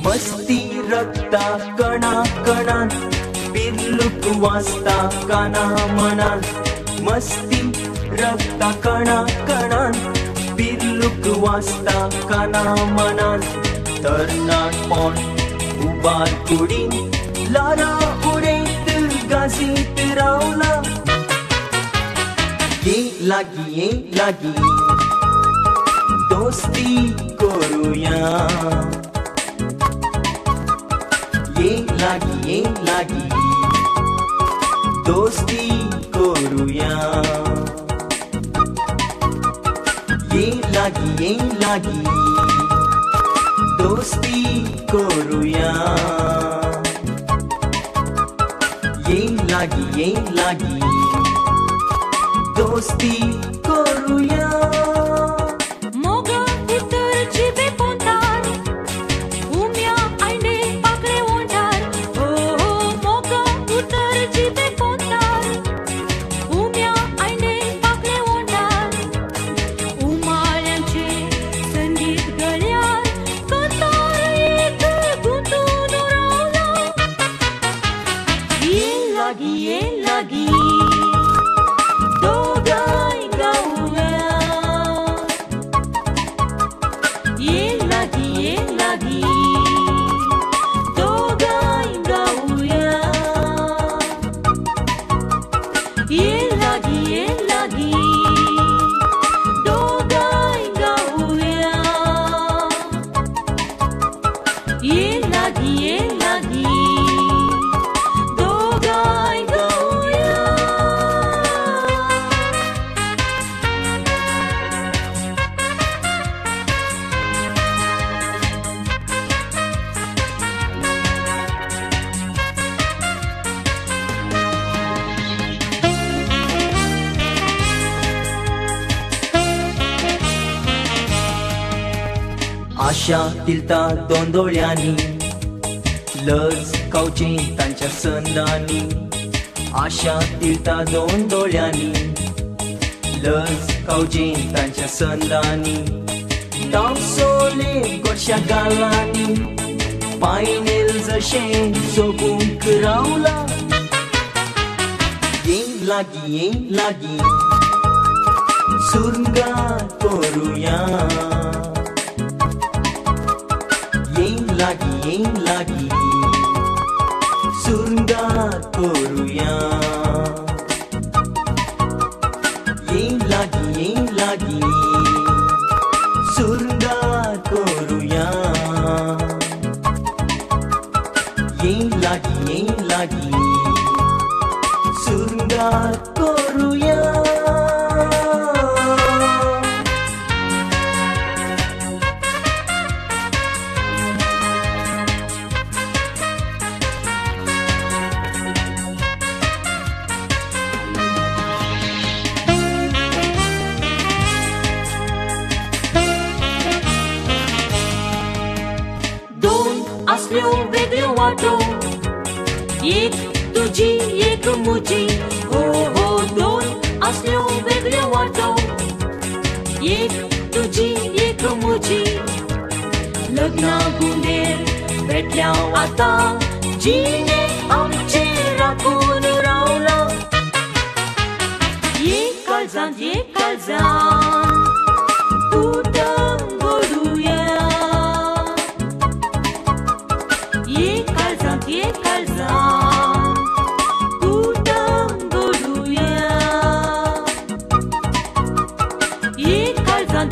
मस्ती रक्ता कणा कणान पिर्लूक वाजता काना मनान। मस्ती रक्ता कणा कणान पिर्लूक वाजता काना मनान। तरणाटपण उबार कुडीन लारा उडयत गाजीत रावला। ये लागी ये लागी दोस्ती करुया। ये लागी दोस्ती करुया। ये लागी दोस्ती करुया। ये लागी दोस्ती करुया। ये लागी दोगांय गावया। ये लागी दोगांय गावया। ये लागी दोगांय गावया। ये लागी दोगांय गावया। आशा तिलता दोन दोळ्यांनी लज खावची तांच्या संदांनी। आशा तिलता दोन दोळ्यांनी लज खावची तांच्या संदांनी। तावसोले गोडश्या गालांनी पायनेल जशें सोबूंक रावला। ये लागी सुरंगा करुया। ये लागी सुरंगा करुया। ये लागी सुरंगा करुया। ये लागी सुरंगा करुया। असल्यो वेगळ्यो वाटो एक तुजी एक मुजी। हो हो दोन असल्यो वेगळ्यो वाटो एक तुजी एक मुजी। लग्ना गुंडेर भेटल्या आतां जिणे आमचे राखून रावला। ये काळजान कुटुंब घडुया। ये काळजान कुटुंब घडुया। ये काळजान